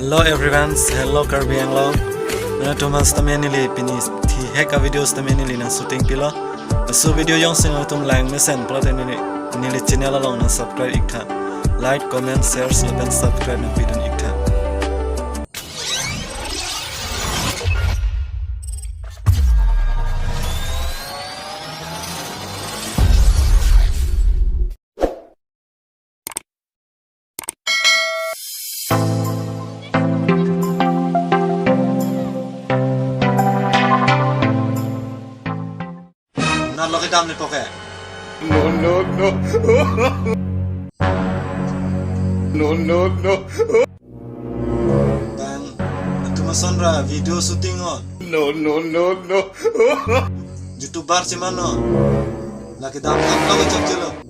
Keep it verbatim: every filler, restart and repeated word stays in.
Hello everyone, hello Karbi Anglong. Nangtum aphan sitame neli pini thihek a-video sitame neli nang shooting pilo. Laso video jongsi nangtum lang mesen pulote neli, neli channel along nang subscribe iktha. Like, comment, share, lapen subscribe nang pidun iktha. Na lo kedam ni poke. No, no, no. No, no, no. Bang, nangtum ason ra video shooting o. No, no, no, no. YouTuber si mano. La kedam thap lo kachok chelo.